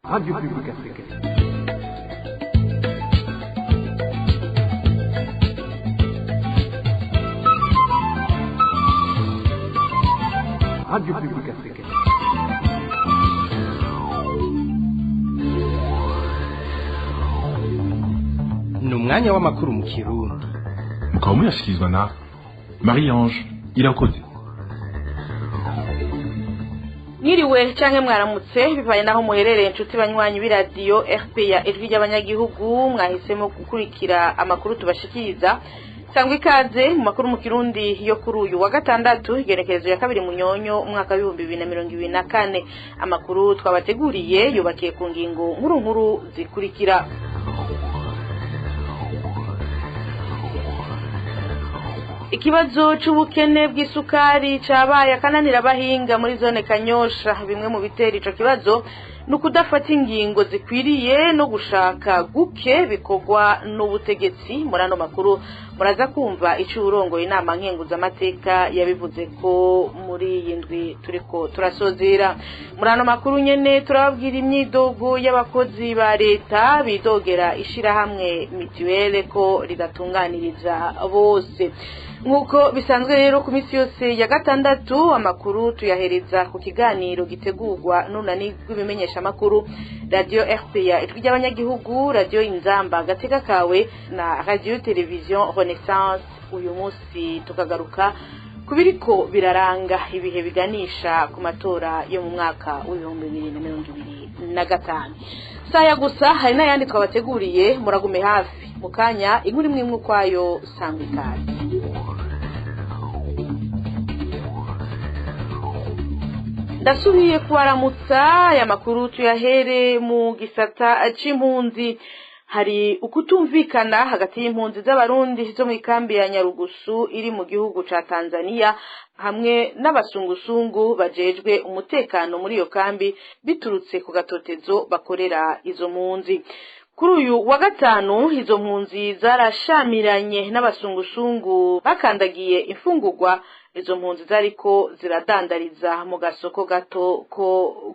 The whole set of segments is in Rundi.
Radio Publique Africaine. Radio Publique Africaine. Ni umwanya w'amakuru mu Kirundi. Mukaba muyashyikirizwa na Marie Ange Irakoze. Mwiriwe canke mwaramutse, bivanye naho muherereye, inshuti banywanyi b'iradiyo RPA, Ijwi ry'Abanyagihugu. Mwahisemo gukurikira amakuru tubashikiriza. Sangwa ikaze mu makuru mu Kirundi yo kuri uyu wa gatandatu, igenekerezo ya 2 Munyonyo, umwaka wa 2024. Amakuru twabateguriye yubakiye ku ngingo nkuru nkuru zikurikira: Ikibazo c'ubukene bw'isukari cabaye akananira abahinga muri zone Kanyosha. Bimwe mu bitera ico kibazo ni ukudafata ingingo zikwiriye no gushaka guke bikorwa n'ubutegetsi. Muri ano makuru muraza kumva ico uwurongoye inama nkenguzamateka yabivuze ko muri iyi ndwi turiko turasozera. Muri ano makuru nyene turababwira imyidogo y'abakozi ba leta bidogera ishirahamwe mituwele ko ridatunganiriza bose. Nk'uko bisanzwe rero ku minsi yose ya gatandatu, amakuru tuyahereza ku kiganiro gitegurwa n'unani rw'ibimenyeshamakuru Radio RPA, Ijwi ry'Abanyagihugu, Radio Inzamba Gateka Kawe na Radio Television Renaissance. Uyu munsi tukagaruka kubiriko biraranga ibihe biganisha ku matora yo mu mwaka wa 2025. Saya gusa, hari n'ayandi twabateguriye, muragume hafi. Mu kanya inkuru imwe imwe ukwayo. Sangwa ikaze. Ndasubiye kubaramutsa. Aya makuru tuyahere mu gisata c'impunzi. Hari ukutumvikana hagati y'impunzi z'Abarundi zo mu ikambi ya Nyarugusu iri mu gihugu ca Tanzania hamwe n'abasungusungu bajejwe umutekano muri iyo kambi, biturutse ku gatotezo bakorera izo mpunzi. Kuri uyu wa gatanu izo mpunzi zarashamiranye n'abasungusungu, bakandagiye imfungurwa izo mpunzi zariko ziradandariza mu gasoko gato ko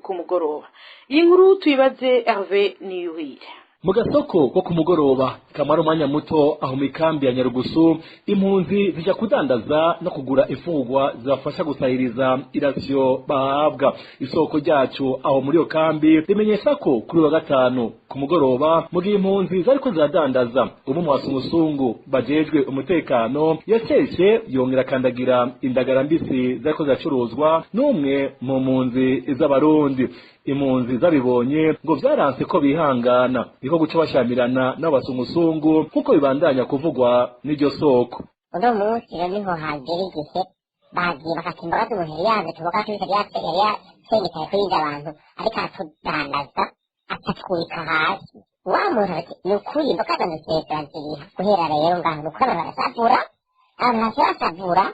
ku mugoroba. Iyi nkuru tuyibaze Hervé Niyuhire. Mu gasoko ko ku mugoroba kamara umwanya muto aho mu ikambi ya Nyarugusu, impunzi zijya kudandaza no kugura imfungurwa zibafasha gusahiriza irasiyo bahabwa. Isoko ryacu aho muri iyo kambi rimenyesha ko kuri wa gatanu ku mugoroba, mu gihe impunzi zariko ziradandaza, umwe mu basungusungu bajejwe umutekano yasheshe yongera akandagira indagara mbisi zariko ziracuruzwa n'umwe mu mpunzi z'Abarundi. Impunzi zabibonye ngo vyaranse ko bihangana, niko guca bashamirana n'abasungusungu, nk'uko bibandanya kuvugwa n'iryo soko. Uno munsi rero niho hagera igihe bagiye bafata imboga z'umuntu yari yanze, tuboga tubisa yari yasengekaye kurinda abantu, ariko aratudandaza atatwika hasi. Wa muntu ati: "Ni ukuri imboga zanjye ziraziriha." Guhera rero ngaho ni ukuri abantu barasavura, abantu basavura,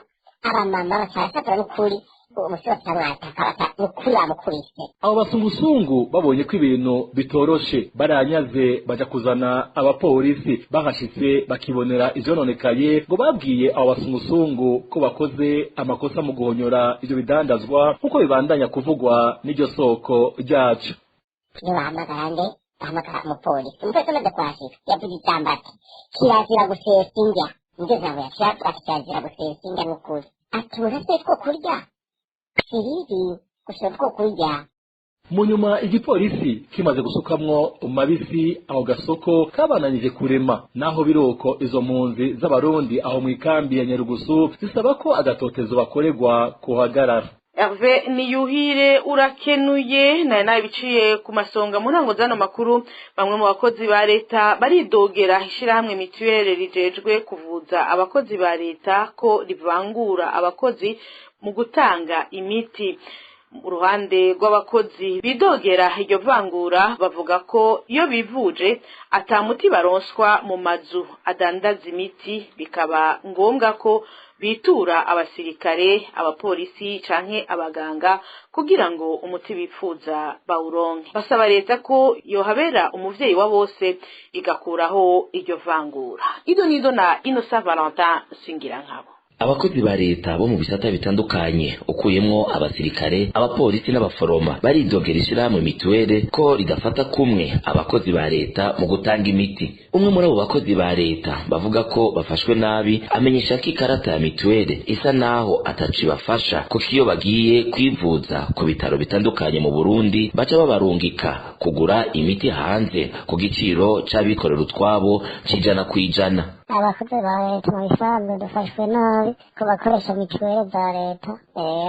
abamama basavura, n'ukuri umusore bakamwataka bata ni ukuri bamukubise. Abo basungusungu babonye ko ibintu bitoroshe, baranyaze baja kuzana abapolisi. Bahashitse bakibonera ivyononekaye, ngo babwiye abo basungusungu ko bakoze amakosa mu guhonyora ivyo bidandazwa, nk'uko bibandanya kuvugwa n'iryo soko ryacu. Iyo bahamagara nde? Bahamagara umupolisi. Umupolisi amaze kuhashika yavuze ijambo ati: "Kirazira gusesa indya." Niryo jambo yaciye avuga, ati: "Kirazira gusesa indya." N'ukuri ati: "Umuntu afite two kurya, si bibi gushira two kurya." Mu nyuma igipolisi kimaze gusukamwo mabisi, aho gasoko kabananije kurema. Naho biroko, izo mpunzi z'Abarundi aho mu ikambi ya Nyarugusu zisaba ko agatotezo bakorerwa kuhagarara. Hervé Niyuhire, urakenuye. Naye nawe biciye ku masonga mu ntango z'ano makuru. Bamwe mu bakozi ba leta baridogera ishirahamwe mituwele rijejwe kuvuza abakozi ba leta ko rivangura abakozi mu gutanga imiti. Uruhande rw'abakozi bidogera iryo vangura bavuga ko iyo bivuje ata muti baronswa mu mazu adandaza imiti, bikaba ngombwa ko bitura abasirikare, abapolisi canke abaganga kugira ngo umuti bipfuza bawuronke. Basaba leta ko yohabera umuvyeyi wa bose, igakuraho iryo vangura. Ido nido na Innocent Valentin Singirankabo. Abakozi ba leta bo mu bisata bitandukanye, ukuyemwo abasirikare, abapolisi n'abaforoma, baridogera ishirahamwe mituwele ko ridafata kumwe abakozi ba leta mu gutanga imiti. Umwe muri abo bakozi ba leta bavuga ko bafashwe nabi amenyesha ko ikarata ya mituwele isa naho atacibafasha, kuko iyo bagiye kwivuza ku bitaro bitandukanye mu Burundi baca babarungika kugura imiti hanze ku giciro c'abikorera utwabo c'100%. Abakozi ba leta mu bisanzwe dufashwe nabi ku bakoresha mituweli za leta,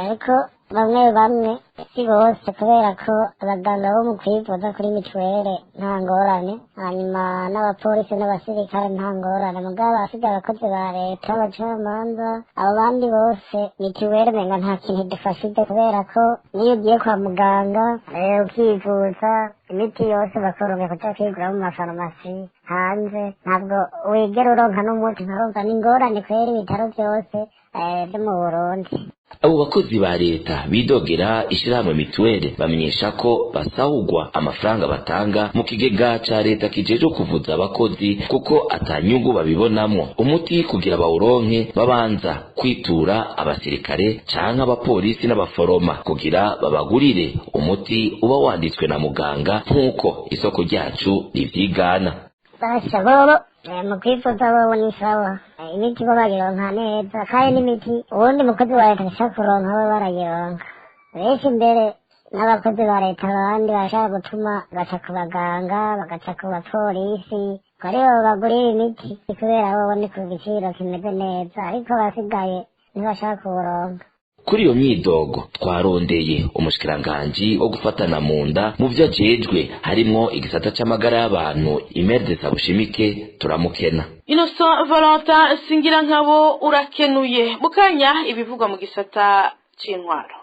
ariko bamwe bamwe, si bose, kubera ko abaganga bo mu kwivuza kuri mituweli nta ngorane, hanyuma n'abapolisi n'abasirikare nta ngorane, mugabo abasigaye abakozi ba leta, abacamanza, abo bandi bose mituweli umenga nta kintu idufashije, kubera ko niyo ugiye kwa muganga ukivuza, imiti yose bakoromye kuja kwigura mu mafarumasi hanze, ntabwo wigera uronka n'umuti. Nkarumva ni ingorane kwera ibitaro vyose vyo mu Burundi. Abo bakozi ba leta bidogera ishirahamwe mituwele bamenyesha ko basahugwa amafaranga batanga mu kigega ca leta kijejwe kuvuza abakozi, kuko atanyungu babibonamwo. Umuti kugira bawuronke babanza kwitura abasirikare canke abapolisi n'abaforoma kugira babagurire umuti uba wanditswe na muganga, nk'uko isoko ryacu rivyigana. Basha bobo mu kwivuza bobo ni sawa, imiti bo bayironka neza, kandi n'imiti uwundi mukozi wa leta ashaka kuronka we barayironka. Benshi mbere n'abakozi ba leta abandi bashaka gutuma baca ku baganga, bagaca ku bapolisi ko aribo bagurira imiti, kubera bobo ni ku giciro kimeze neza, ariko abasigaye ntibashaka kuwuronka. Kuri iyo myidogo twarondeye umushikiranganji wo gufatana mu nda mu vyo ajejwe harimwo igisata c'amagara y'abantu, Imerde Sabushimike, turamukena. Innocent Valentin Singirankabo, urakenuye. Mukanya ibivugwa mu gisata c'intwaro.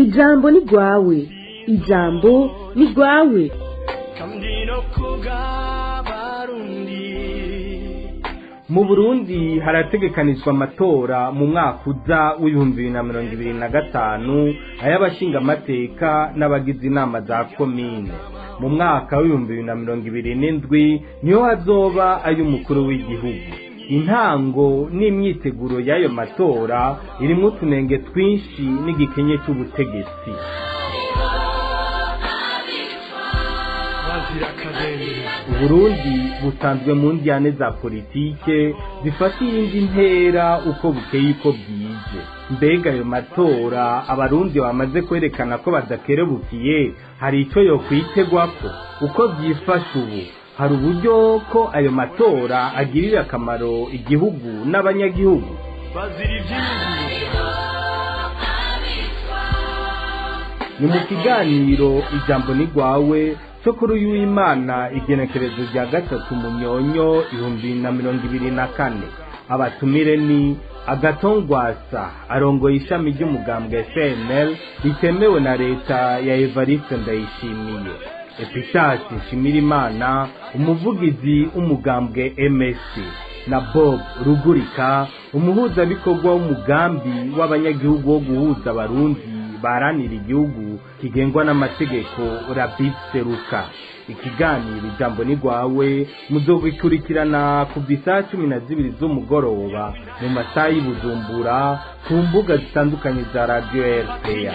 Ijambo ni rwawe, ijambo ni rwawe. Mu Burundi harategekanijwe amatora mu mwaka uza w'2025, ay'abashingamateka n'abagize inama za komine. Mu mwaka w'2027 niho hazoba ay'umukuru w'igihugu. Intango n'imyiteguro y'ayo matora irimwo utunenge twinshi n'igikenye c'ubutegetsi. Uburundi busanzwe mu ndyane za politike zifata iyindi ntera uko bukeye uko bwije. Mbega ayo matora abarundi bamaze kwerekana ko badakerebukiye, hari ico yokwitegwako? Uko vyifashe ubu, hari uburyo ko ayo matora agirira akamaro igihugu n'abanyagihugu? Ni mu kiganiro Ijambo ni rwawe cyo kuri uyu w'Imana, igenekerezo rya 3 Munyonyo 2024. Abatumire ni Agatongwasa arongoye ishami ry'umugambwe FNL ritemewe na leta ya Evariste Ndayishimiye, Epitasi Nshimirimana umuvugizi w'umugambwe MSC, na Bob Rugurika umuhuzabikorwa w'umugambi w'abanyagihugu wo guhuza abarundi baranira igihugu kigengwa n'amategeko Rabid Seruka. Ikiganiro Ijambo ni rwawe muzogikurikirana kuva isaha 12 z'umugoroba mu masaha y'i Bujumbura ku mbuga zitandukanye za Radio RPA.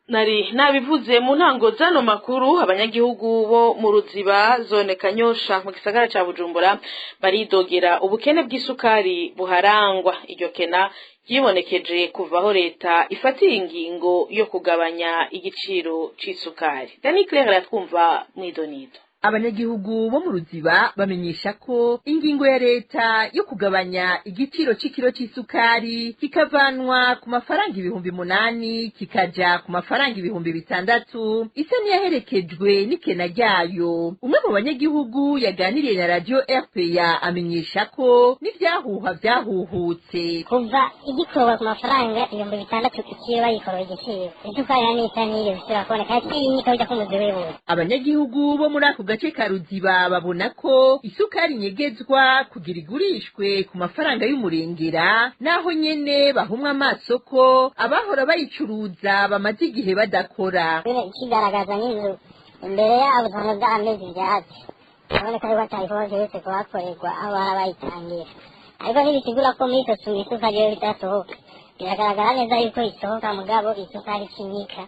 Nari nabivuze mu ntango zano makuru, abanyagihugu bo mu Ruziba, zone Kanyosha, mu gisagara ca Bujumbura baridogera ubukene bw'isukari buharangwa. Iryo kena ryibonekeje kuva aho leta ifatiye ingingo yo kugabanya igiciro c'isukari. Dani Claire aratwumva mwidonido. Abanyagihugu bo mu Ruziba bamenyesha ko ingingo ya leta yo kugabanya igiciro c'ikiro c'isukari kikavanwa ku mafaranga 8000 kikaja ku mafaranga 6000 isa niyaherekejwe n'ikena ryayo. Umwe mu banyagihugu yaganiriye na Radio RPA amenyesha ko n'ivyahuha vyahuhutse. Kuva igikorwa ku mafaranga 6000 ikiro, bayikorora igiciro, isukari n'isa n'iyo bisubira kuboneka atinyika ku muzi w'ibuye. Abanyagihugu bo muri ako gace ka Ruziba babona ko isukari inyegezwa kugira igurishwe ku mafaranga y'umurengera, naho nyene bahumwa amaso ko abahora bayicuruza bamaze igihe badakora. Ikigaragaza n'inzu Imbere yabo usanga byarameze ivyatsi, urabona ko ariko ata bikorwa vyose kuhakorerwa aho bara bayitangira. Ariko ntibisigura ko muri Sosumo isukari yo idasohoka. Biragaragara neza yuko isohoka, mugabo isukari ikinyika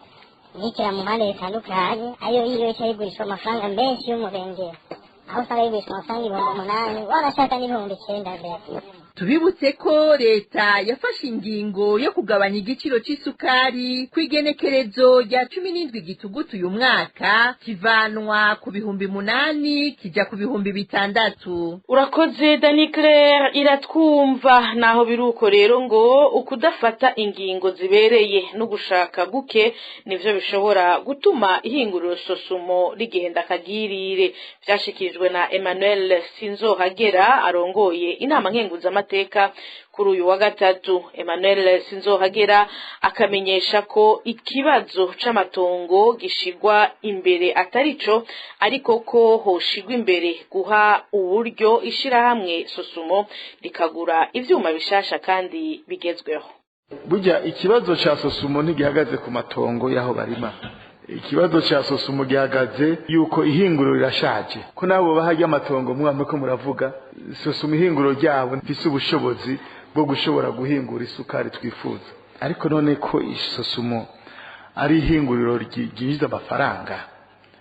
inyikira mu mpande zitandukanye, ariyo yiyo ica yigurishwa amafaranga menshi y'umurengera, aho usanga yigurishwa amafaranga 8000, wanashaka n'9000 mbere. Tubibutse ko leta yafashe ingingo yo kugabanya igiciro c'isukari ku igenekerezo rya 17 Gitugutu uyu mwaka, kivanwa ku 8000 kija ku 6000. Urakoze Dani Claire iratwumva. Naho biruko rero ngo ukudafata ingingo zibereye no gushaka guke nivyo bishobora gutuma ihinguriro Sosumo rigenda kagirire. Vyashikirijwe na Emmanuel Sinzohagera arongoye inama nkenguzamateka kuri uyu wa gatatu. Emmanuel Sinzohagera akamenyesha ko ikibazo c'amatongo gishigwa imbere atarico, ariko ko hoshigwa imbere guha uburyo ishirahamwe Sosumo rikagura ivyuma bishasha kandi bigezweho. Burya ikibazo ca Sosumo ntigihagaze ku matongo y'aho barima. Ikibazo ca Sosumo gihagaze yuko ihinguriro rirashaje, ko nabo baharya amatongo mwamwe ko muravuga. Sosumo ihinguriro ryabo rifise ubushobozi bwo gushobora guhingura isukari twifuza, ariko none ko Sosumo ari ihinguriro ryinjiza amafaranga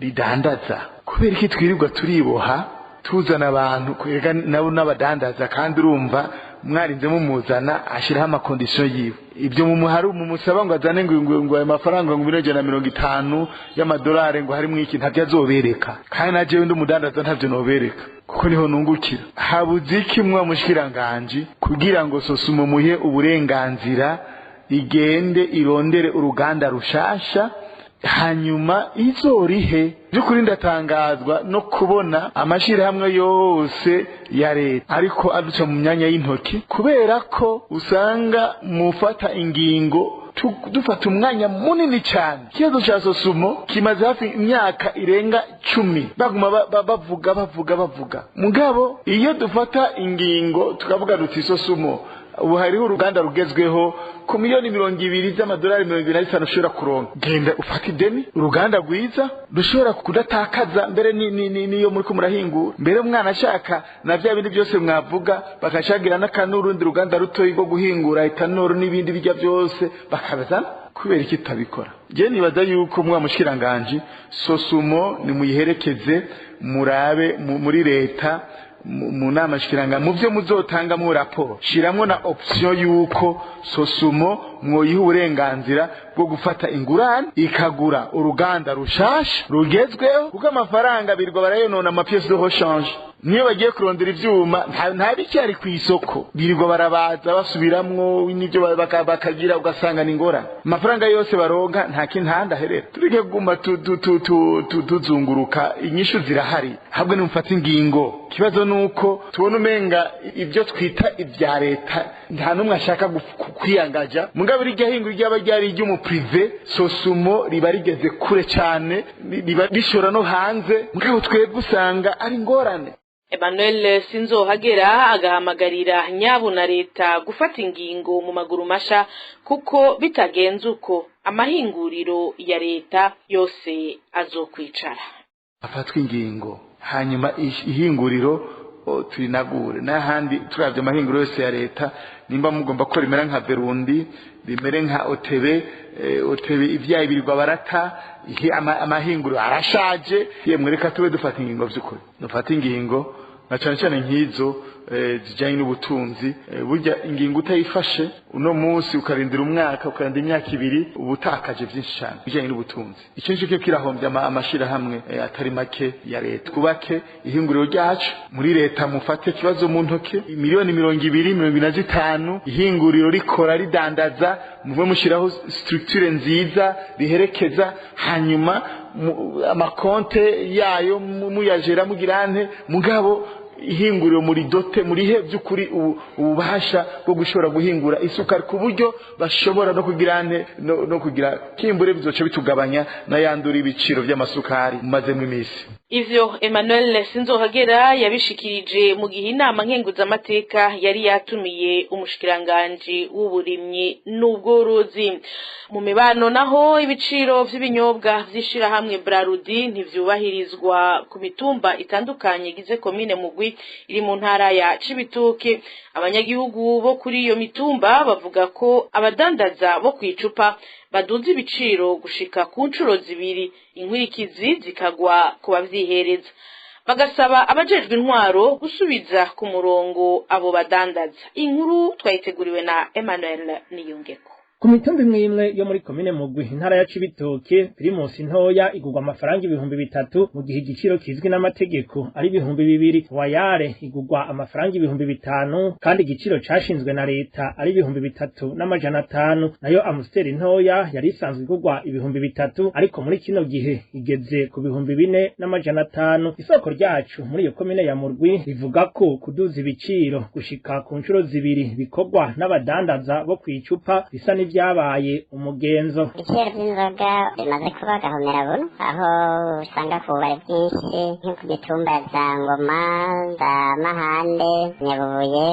ridandaza, kubera iki twirirwa turiboha tuzana abantu kwega nabo n'abadandaza? Kandi urumva mwarinze mumuzana ashiraho amakondisiyo yiwe, ibyo mumuhari mumusaba ngo azane ngo ayo mafaranga ngo 150 y'amadolari ngo harimo iki, ntabyo azobereka. Kandi na jewe ndi umudandaza ntabyo nobereka, kuko niho nungukira. Habuze iki mwa mushikiranganje kugira ngo Sosumo muhe uburenganzira igende irondere uruganda rushasha, hanyuma izorihe? By'ukuri ndatangazwa no kubona amashirahamwe yose ya leta ariko aduca mu myanya y'intoki, kubera ko usanga mufata ingingo dufata umwanya munini cyane. Ikibazo ca Sosumo kimaze hafi imyaka irenga 10 baguma bavuga bavuga bavuga, mugabo iyo dufata ingingo tukavuga duti Sosumo ubu hariho uruganda rugezweho ku 20 z'amadolari 25 ushobora kuronka, genda ufate ideni, uruganda rwiza rushobora kudatakaza mbere niyo muri ko murahingura mbere umwana ashaka na vya bindi byose mwavuga, bakashagira n'akanurundi ruganda rutoyi rwo guhingura etanoro n'ibindi bijya byose bakabazana. Kubera iki tutabikora? Je nibaza yuko mwa mushikiranganje Sosumo nimuyiherekeze, murabe muri leta mu nama shikiranga mu byo muzotanga mu raporo shiramwo na option yuko Sosumo mwoyiha uburenganzira bwo gufata ingurane ikagura uruganda rushasha rugezweho, kuko amafaranga birirwa barayonona ama pièces de rechange. Niyo bagiye kurondera ivyuma nta bicyari ku isoko, birirwa barabaza basubiramwo n'ibyo bakagira, ugasanga ni ngorane. Amafaranga yose baronka nta kintanda aherera. Tureke kuguma tuzunguruka, inyishu zirahari, habwe nimufate ingingo. Ikibazo nuko tubona umenga ibyo twita ibya leta nta numwe ashaka kwiyangaja, mugabo irya hingo ryaba ryari iry'umuprive Sosumo riba rigeze kure cyane, riba rishora no hanze, mugabo twebwe usanga ari ngorane. Emmanuel Sinzohagera agahamagarira nyabu na leta gufata ingingo mu maguru masha, kuko bitagenze uko amahinguriro ya leta yose azokwicara. Hafatwa ingingo hanyuma ihinguriro turinagure. N'ahandi turavye amahinguriro yose ya leta, nimba mugomba ko rimera nka Verundi, rimere nka OTB, OTB ivyayi birirwa barata, amahinguriro arashaje. Yemwe reka tube dufata ingingo vy'ukuri, dufata ingingo na cyane cyane nk'izo zijyanye n'ubutunzi. Burya ingingo utayifashe uno munsi ukarindira umwaka, ukarindira imyaka 2, uba utakaje byinshi cyane bijyanye n'ubutunzi. Icyo nicyo kirahombya amashirahamwe atari make ya leta. Twubake ihinguriro ryacu muri leta, mufate ikibazo mu ntoke, 20 25, ihinguriro rikora ridandaza, muve mushyiraho structure nziza riherekeza, hanyuma amakonte yayo muyajera mugirante, mugabo ihinguriro muri dote murihe by'ukuri ububasha bwo gushobora guhingura isukari ku buryo bashobora no kugirante no kugira kimbure bizoce bitugabanya n'ayandura ibiciro by'amasukari maze mu minsi. Ivyo Emmanuel Sinzohagera yabishikirije mu gihe inama nkenguzamateka yari yatumiye umushikiranganji w'uburimyi n'ubworozi. Mu mibano naho, ibiciro vy'ibinyobwa vy'ishirahamwe Brarudi ntivyubahirizwa ku mitumba itandukanye igize komine Mugwi iri mu ntara ya Cibitoke. Abanyagihugu bo kuri iyo mitumba bavuga ko abadandaza bo kw'icupa baduza ibiciro gushika ku nshuro zibiri, inkurikizi zikagwa ku bavyihereza. Bagasaba abajejwe intwaro gusubiza ku murongo abo badandaza. Inkuru twayiteguriwe na Emmanuel Niyongeko. Ku mitumba imwe imwe yo muri komine Mugwi, intara ya Cibitoke, Primus ntoya igurwa amafaranga 3000, mu gihe igiciro kizwi n'amategeko ari 2000. Wayare igurwa amafaranga 5000, kandi igiciro cashinzwe na leta ari 3500. Nayo Amstel ntoya yari isanzwe igurwa 3000, ariko muri kino gihe igeze ku 4500. Isoko ryacu muri iyo komine ya Murwi rivuga ko kuduza ibiciro gushika ku nshuro zibiri bikorwa n'abadandaza bo kwicupa bisa n'ivyabaye umugenzo. Ibiciro by'inzoga bimaze kuba gahomera buno, aho usanga ku bubare bwinshi nko ku mitumba za Ngoma, za Mahande, Nyabubuye,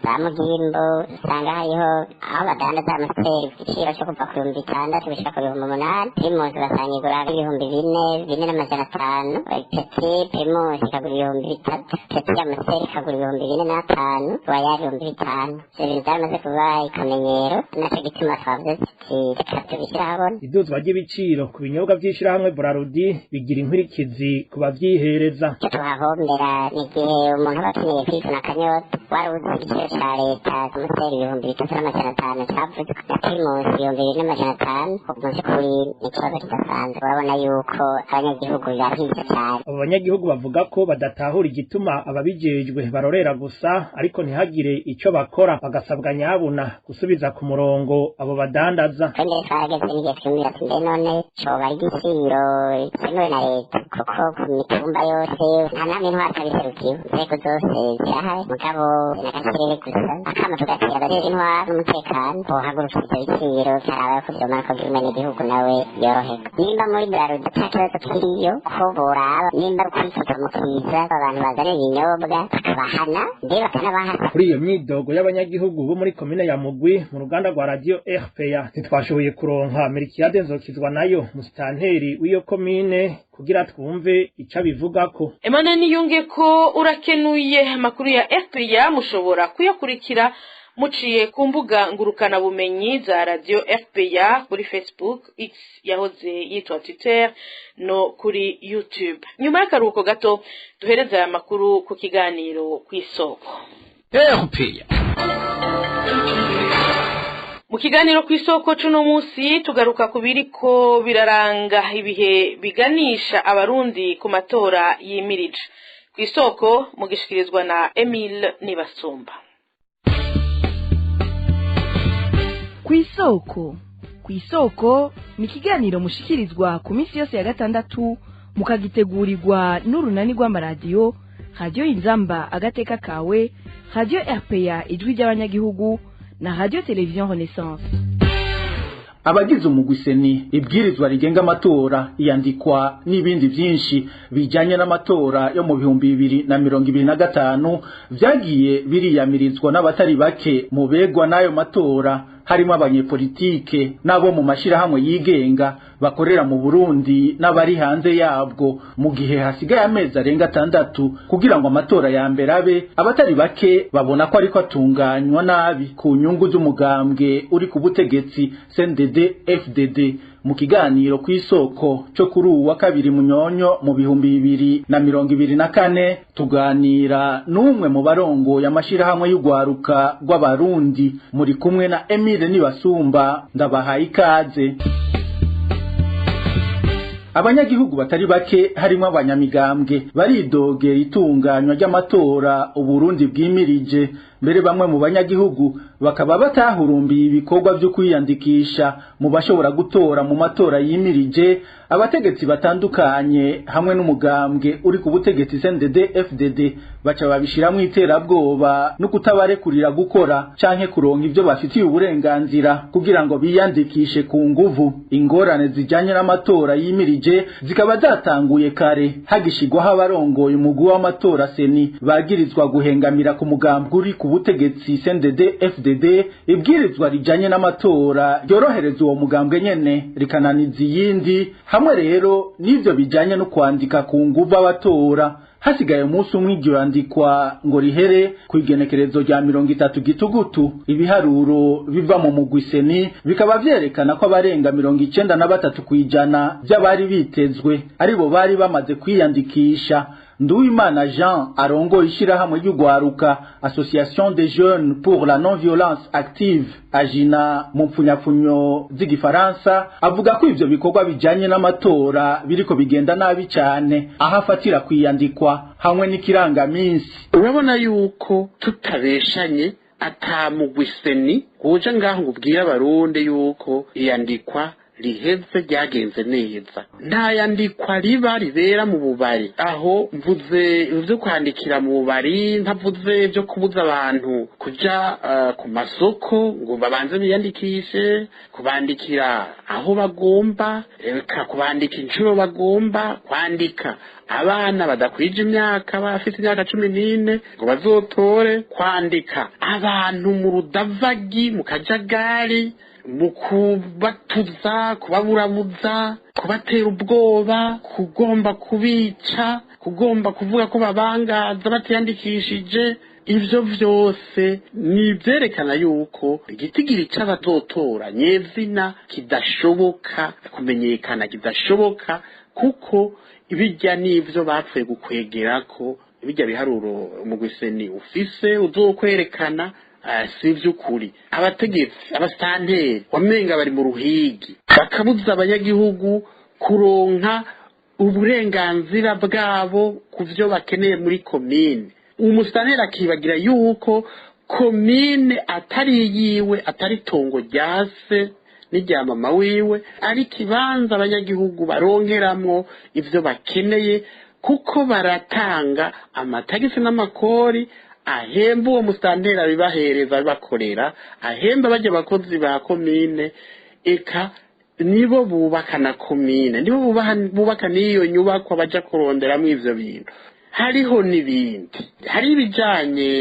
za Mugimbo, usanga hariho aho badandaza Amusiteri ku giciro cyo kuva ku 6000 gushika ku 8000. Primus ugasanga igura 4000, 4500. Peti Primus ikagura 3000, Peti Amusiteri ikagura 4500, Wayari 5000. Ivyo bintu byaramaze kuba ikamenyero, naco gituma twavuze tuti reka tubishyire ahabona. Iduzwa ry'ibiciro ku binyobwa vy'ishirahamwe Brarudi bigira inkurikizi ku bavyihereza. Icyo tuhahombera ni igihe umuntu aba akeneye kwivuna akanyota, wari uzi igiciro ca leta Amusiteri 3500 cavuzwe, na Primus 2500. Mu vy'ukuri ni ikibazo kidasanzwe, urabona yuko abanyagihugu bibahije cane. Abo banyagihugu bavuga ko badatahura igituma ababijejwe barorera gusa ariko ntihagire ico bakora, bagasabwa nyabuna gusubiza ku murongo abo badandaza. Twebwe twarageze n'igihe twiyumvira ati mbe none coba ari igiciro cyemewe na leta, kuko ku mitumba yose nta namwe intwaro itabiserukiwe, inzego zose zirahari, mugabo n'agakirere gusa. Akamo tugatera abajejwe intwaro n'umutekano bohagurukira ivyo biciro, karaba ko vyomara ko vy'umwenegihugu nawe yoroherwa. Nimba muri Brarudi ata kibazo kiriyo, ko boraba nimba ari ukwifata mu kiza, abantu bazana ibinyobwa bakabahana, mbe bakanabahana. Kuri iyo myidogo y'abanyagihugu bo muri komine ya Mugwi, mu ruganda rwa radio RPA ntitwashoboye kuronka Melchiade Nzokizwa nayo musitanteri w'iyo komine kugira twumve ico abivugako. Emmanuel Niyongeko, urakenuye. Amakuru ya RPA mushobora kuyakurikira muciye ku mbuga ngurukanabumenyi za radio RPA, kuri Facebook, X yahoze yitwa Twitter, no kuri YouTube. Nyuma y'akaruhuko gato, duhereza aya makuru ku kiganiro kw'isoko. RPA. Mu kiganiro kw'isoko cuno munsi tugaruka ku biriko biraranga ibihe biganisha abarundi ku matora yimirije. Kw'isoko mugishikirizwa na Emile Nibasumba. Kw'isoko, kw'isoko ni ikiganiro mushikirizwa ku minsi yose ya gatandatu, mukagitegurirwa n'urunani rw'amaradiyo Radio Inzamba Agateka Kawe, Radio RPA Ijwi ry'Abanyagihugu na Radio Television Renaissance. Abagize umugwi CENI, ibwirizwa rigenga amatora, iyandikwa n'ibindi byinshi bijyanye n'amatora yo mu 2025 vyagiye biriyamirizwa n'abatari bake mu begwa n'ayo matora, harimo abanyepolitike n'abo mu mashirahamwe yigenga bakorera mu Burundi n'abari hanze yabwo. Mu gihe hasigaye amezi arenga 6 kugira ngo amatora ya mbere abe, abatari bake babona ko ariko atunganywa nabi ku nyungu z'umugambwe uri ku butegetsi CNDD FDD. Mu kiganiro kw'isoko cyo kuri uwa kabiri munyonyo mu 2024, tuganira n'umwe mu barongo y'amashirahamwe y'ugwaruka rw'abarundi. Muri kumwe na Emile Nibasumba, ndabahaye ikaze. Abanyagihugu batari bake harimo abanyamigambwe baridogera itunganywa ry'amatora Uburundi bwimirije. Mbere bamwe mu banyagihugu bakaba batahurumbiye ibikorwa byo kwiyandikisha mu bashobora gutora mu matora yimirije. Abategetsi batandukanye hamwe n'umugambwe uri ku butegetsi CNDD FDD baca babishiramwo iterabwoba no kutabarekurira gukora canke kuronka ivyo bafitiye uburenganzira kugira ngo biyandikishe ku nguvu. Ingorane zijanye n'amatora yimirije zikaba zatanguye kare hagishigwaho abarongoye umugwi w'amatora CENI bagirizwa guhengamira ku mugambwe uri ku butegetsi CNDD FDD. Ibwirizwa rijanye n'amatora ryorohereza uwo mugambwe nyene rikananiza iyindi, hamwe rero n'ivyo bijanye no kwandika ku nguvu abatora. Hasigaye umunsi umwe iryo yandikwa ngo rihere ku igenekerezo rya 30 Gitugutu. Ibiharuro biva mu mugwi CENI bikaba vyerekana ko abarenga 93% by'abari bitezwe aribo bari bamaze kwiyandikisha. Nduwimana Jean arongoye ishirahamwe ry'ugwaruka Association des Jeunes pour la Non-Violence Active AJINA mu mpfunyapfunyo z'igifaransa avuga ko ivyo bikorwa bijanye n'amatora biriko bigenda nabi cane, aho afatira kwiyandikwa hamwe n'ikirangaminsi. Urabona yuko tutabeshanye atamugwi CENI woja ngaho ngo ubwire abarundi yuko iyandikwa riheze ryagenze neza. Nta yandikwa riba ribera mu bubari. Aho mvuze ibyo kwandikira mu bubari, ntavuze ibyo kubuza abantu kuja ku masoko ngo babanze biyandikishe, kubandikira aho bagomba, eka kubandika inshuro bagomba, kwandika abana badakwije imyaka bafite imyaka 14 ngo bazotore, kwandika abantu mu rudavagi mu kajagari, mu kubatuza, kubaburabuza, kubatera ubwoba, kugomba kubica, kugomba kuvuga ko babangaza batiyandikishije. Ivyo vyose ni ivyerekana yuko igitigiri c'abazotora nyezina kidashoboka kumenyekana, kidashoboka kuko ibijya n'ivyo bapfuye gukwegerako. Bijya biharuro umugwi CENI ufise uzokwerekana si ivy'ukuri. Abategetsi, abasitanteri wamenga bari mu ruhigi, bakabuza abanyagihugu kuronka uburenganzira bwabo ku vyo bakeneye muri komine. Umusitanteri akibagira yuko komine atari yiwe, atari itongo rya se n'irya mama wiwe, ari ikibanza abanyagihugu baronkeramwo ivyo bakeneye, kuko baratanga amatagisi n'amakori ahemba uwo musitanteri abibahereza, abibakorera, ahemba bajya abakozi ba komine. Eka nibo bubaka na komine, nibo bubaka n'iyo nyubakwa baja kuronderamwo ivyo bintu. Hariho n'ibindi, hari ibijanye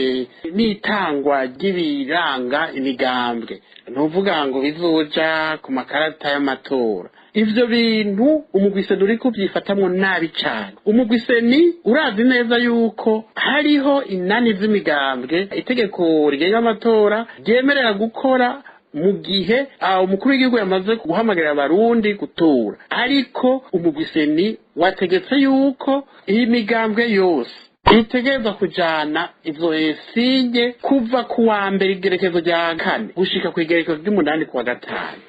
n'itangwa ry'ibiranga imigambwe, ntuvuga ngo bizoja ku makarata y'amatora. Ivyo bintu umugwi CENI uriko uvyifatamwo nabi cane. Umugwi CENI urazi neza yuko hariho inani z'imigambwe itegeko rigenga amatora ryemerera gukora mu gihe umukuru w'igihugu yamaze guhamagarira abarundi gutora, ariko umugwi CENI wategetse yuko iyi migambwe yose itegerezwa kujana izo esinye kuva ku wa mbere igerekezo rya 4 gushika ku igerekezo ry'umunani kuwa 5.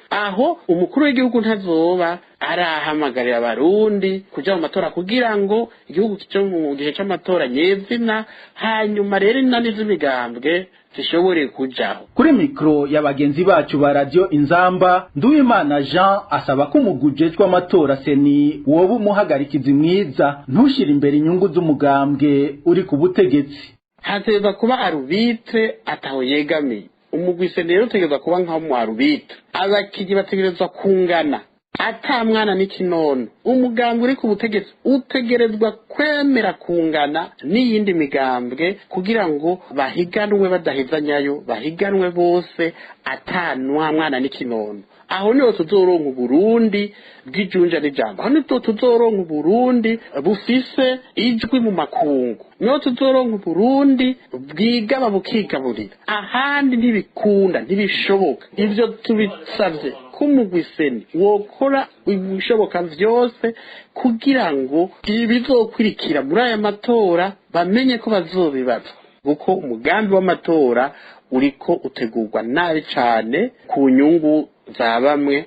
Aho umukuru w'igihugu ntazoba arahamagarira abarundi kuja mu matora kugira ngo igihugu kije mu gihe c'amatora nyezina, hanyuma rero inani z'imigambwe zishobore kujaho. Kuri mikro ya bagenzi bacu ba Radio Inzamba, Nduwimana Jean asaba ko umugwi ujejwe amatora CENI woba umuhagarikizi mwiza, ntushire imbere inyungu z'umugambwe uri ku butegetsi. Hategerezwa kuba arubitre ataho yegamiye. Umugwi CENI rero utegerezwa kuba nka arubitre, abakinyi bategerezwa kungana ata mwana n'ikinono. Umugambwe uri ku butegetsi utegerezwa kwemera kungana n'iyindi migambwe kugira ngo bahiganwe badahezanyayo, bahiganwe bose ata mwana n'ikinono. Aho niho tuzoronka Uburundi bw'ijunja n'ijambo, aho niho tuzoronka Uburundi bufise ijwi mu makungu, niho tuzoronka Uburundi bwigaba bukigaburira. Ahandi ntibikunda, ntibishoboka. Ivyo tubisavye kumugwi CENI wokora ibishoboka vyose kugira ngo ibizokurikira muri aya matora bamenye ko bazobibazwa, kuko umugambi w'amatora uriko utegurwa nabi cane ku nyungu za bamwe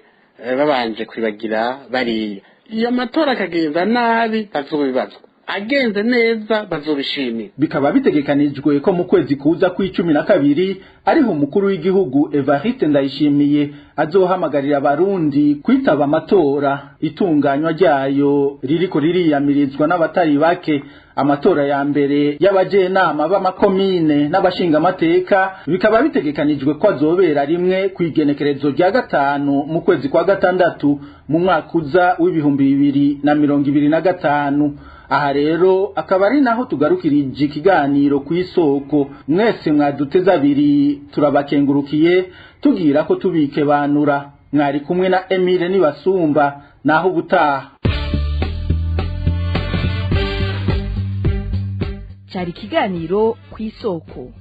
babanje kwibagira bariya. Iyo matora akagenda nabi bazobibazwa. Agenze neza bazobishimira. Bikaba bitegekanijwe ko mu kwezi kuza kw'icumi na kabiri ariho umukuru w'igihugu Evariste Ndayishimiye azohamagarira abarundi kwitaba amatora. Itunganywa ryayo ririko ririyamirizwa n'abatari bake. Amatora ya mbere y'abajenama b'amakomine n'abashingamateka bikaba bitegekanijwe ko azobera rimwe kw'igenekerezo rya 5 mu kwezi kwa 6 mu mwaka uza w'2025. Aha rero akaba ari naho tugarukirije ikiganiro ku isoko. Mwese mwaduteze abiri turabakengurukiye, tugira ko tubike banura. Mwari kumwe na Emile Nibasumba, naho ubutaha. Cyari ikiganiro ku isoko.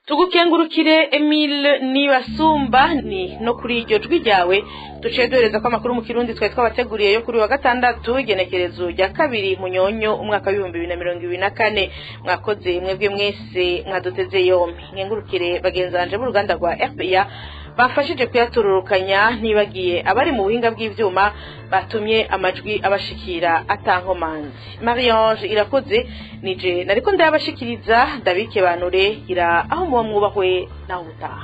Tugukengurukire Emile Nibasumba. Ni no kuri iryo jwi ryawe duciye duhereza ko amakuru mu Kirundi twari twabateguriye yo kuri wa gatandatu igenekerezo rya 2 Munyonyo umwaka w'2024. Mwakoze mwebwe mwese mwaduteze yombi. Nkengurukire bagenzanje b'uruganda rwa RPA bafashije kuyatururukanya, ntibagiye abari mu buhinga bw'ivyuma batumye amajwi abashikira atankomanzi. Marie-Ange Irakoze nije nariko ndabashikiriza, ndabike banure gira aho muba mwubahwe naho utaha.